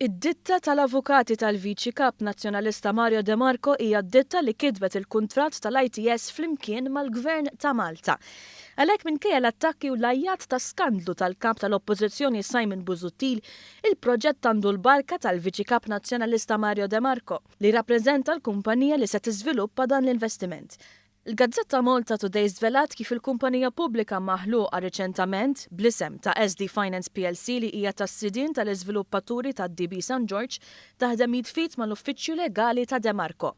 Id-ditta tal-avukati tal-Viċi Kap Nazzjonalista Mario De Marco hija d-ditta li kitbet il-kuntratt tal-ITS flimkien mal-Gvern ta' Malta. Għalhekk minkejja l-attakki u l-għajjat ta' skandlu tal-Kap tal-Oppożizzjoni Simon Busuttil, il-proġett għandu l-barka tal-Viċi Kap Nazzjonalista Mario De Marco, li jirrappreżenta l-kumpanija li se tiżviluppa dan l-investiment. Il-gazzetta Malta Today żvelat kif il-kumpanija pubblika maħluqa riċentament bl-isem ta' SD Finance plc li hija tas-sidien tal-iżviluppaturi tad-DB San Ġorġ taħdem id f'id mal-uffiċċju legali ta' De Marco.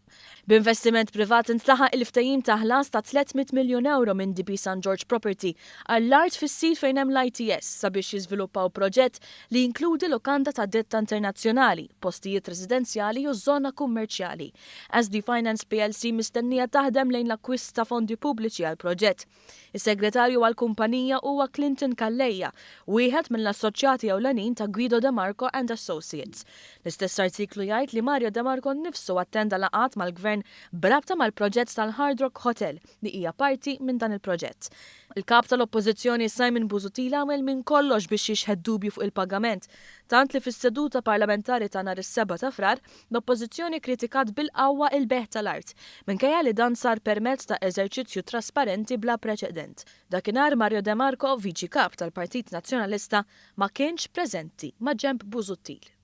B'investiment privat intlaħaq il-ftehim ta' ħlas ta' 300 miljun ewro minn DB San Ġorġ Property għall-art fis-sit fejn hemm l-ITS sabiex jiżviluppaw proġett li jinkludi lukanda ta' ditta internazzjonali, postijiet residenzjali u żona kummerċjali. SD Finance plc mistennija taħdem lejn l-akkwist ta' fondi pubbliċi għall-proġett. Is-segretarju għall-kumpanija huwa Clinton Calleja, wieħed mill-assoċjati ewlenin ta' Guido De Marco and Associates. L-istess artiklu jgħid li Mario De Marco nnifsu attenda laqgħat mal-Gvern b'rabta mal-proġett tal-Hard Rock Hotel li hija parti minn dan il-proġett. Il-Kap tal-Oppożizzjoni Simon Busuttil għamel minn kollox biex jixħet dubju fuq il-pagament, tant li fis-seduta parlamentari ta' nhar is-7 ta' Frar, L-Oppożizzjoni kkritikat bil-qawwa il-bejgħ tal-art, minkejja li dan sar permezz ta' eżerċizzju trasparenti bla preċedent. Dakinhar Mario De Marco, Viċi Kap tal-Partit Nazzjonalista, ma kienx preżenti maġenb Busuttil.